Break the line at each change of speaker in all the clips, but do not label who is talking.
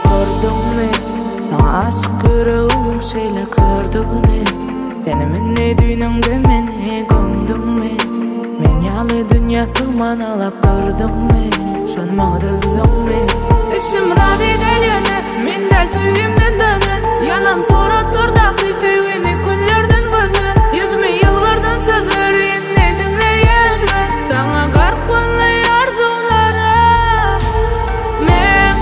Gördüňmi, saňa aşyk ýüregimiň şeýle kördügini Senem indi düýnüňde meni gömdüňmi Men ýaly dünýä sygman aglap gördüňmi Şony maňa dözdüňmi Içim razy däl ýöne, men däl söýgimden dönen Ýalan suratlardaky söýgini günlerden gözle Ýüzüme ýylgyrdan sözleri indi diňleýäňmi Saňa gark boldy arzuwlarym Meň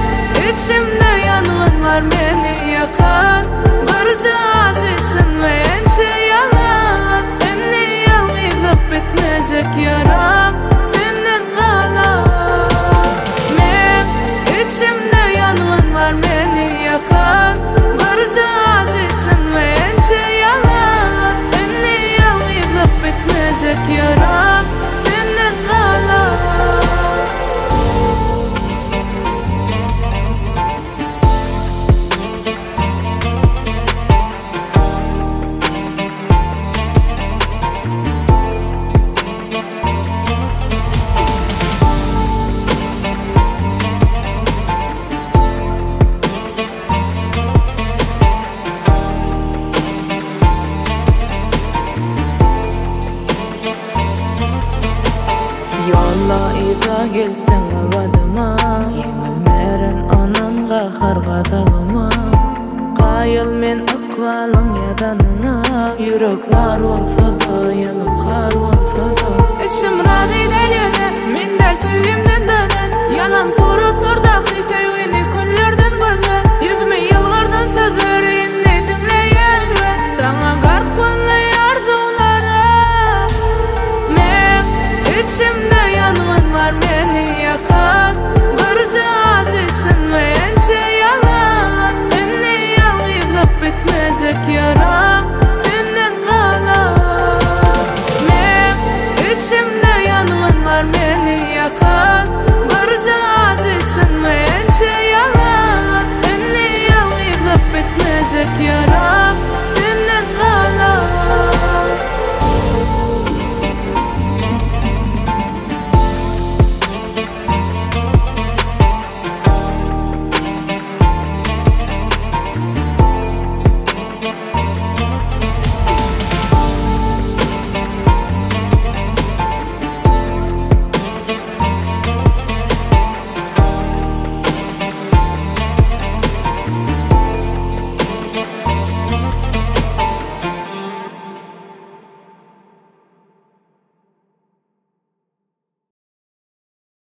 içimde ýangyn bar meni ýakan Birje ajy çyn we ençe ýalan Indi ýalňyzlyk bitmejek ýaram Senden galan Meň içimde ýangyn bar meni ýakan Birje ajy çyn we ençe ýalan Indi ýalňyzlyk bitmejek ýaram Senden galan. Ýolla yza gelseň gabadyma Ýeňilmerin onuň gahar gazabyma Kaýyl men ykbalyň ýazanyna Ýürek zar bolsa-da, ýanyp har bolsa-da. Içim razy däl ýöne, men däl söýgimden dönen Ýalan.